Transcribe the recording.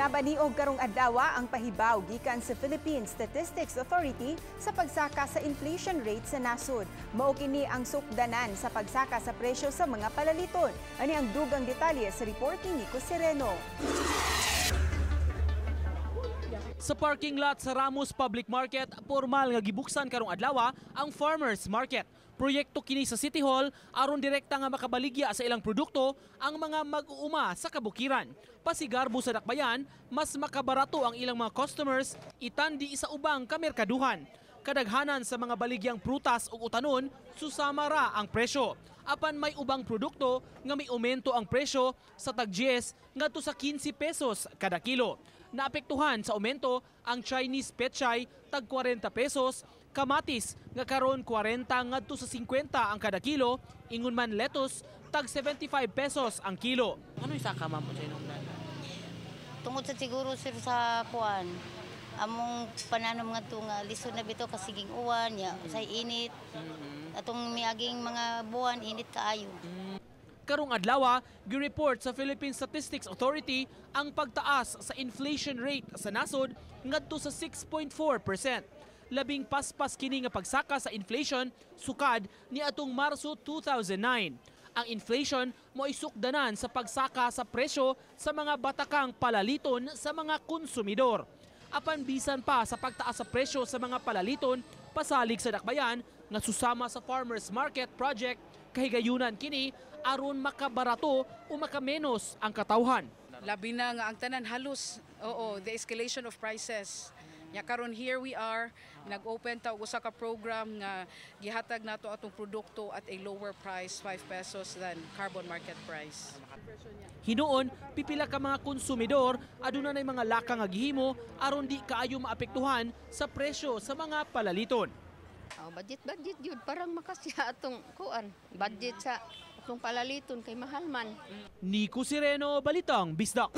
Nabaniog karong adlaw ang pahibaw gikan sa Philippine Statistics Authority sa pagsaka sa inflation rate sa nasod. Mao kini ang sukdanan sa pagsaka sa presyo sa mga palaliton. Ani ang dugang detalye sa report ni Nico Sereno. Sa parking lot sa Ramos Public Market, formal nga gibuksan karong adlaw ang Farmers Market. Proyekto kini sa City Hall aron direkta nga makabaligya sa ilang produkto ang mga mag-uuma sa kabukiran. Pasigarbo sa dakbayan, mas makabarato ang ilang mga customers itandi sa ubang kamerkaduhan. Kadaghanan sa mga baligyang prutas ug utanon, susama ra ang presyo. Apan may ubang produkto nga may aumento ang presyo sa tag 10 ngadto sa 15 pesos kada kilo. Naapektuhan sa aumento ang Chinese pechay tag 40 pesos, kamatis nga karon 40 ngadto sa 50 ang kada kilo, ingon man lettuce tag 75 pesos ang kilo. Ano yung saka, ma'am, sa inyong? Tungod sa siguro, sir, sa kuan among pananom nga to nga lisod na bitaw kasiging uwan ya say init atong miaging mga buwan, init kaayo. Karong adlaw, gi-report sa Philippine Statistics Authority ang pagtaas sa inflation rate sa nasod ngadto sa 6.4%. Labing paspas kini nga pagsaka sa inflation sukad ni atong Marso 2009. Ang inflation mo'y sukdanan sa pagsaka sa presyo sa mga batakang palaliton sa mga konsumidor. Apan bisan pa sa pagtaas sa presyo sa mga palaliton, pasalig sa dakbayan nga susama sa Farmers Market Project, kahigayunan kini aron makabarato o makamenos ang katawhan. Labi na nga ang tanan halos, oo, the escalation of prices. Nya karon here we are, nag-open ta og usa ka program nga gihatag nato atong produkto at a lower price, 5 pesos than carbon market price. Hinuon, pipila ka mga konsumidor aduna nay mga laka nga gihimo aron di kaayo maapektuhan sa presyo sa mga palaliton. Oh, budget budget yun parang makasya atong kuan budget sa atong palaliton kay mahal man. Nico Sireno, Balitang Bisdak.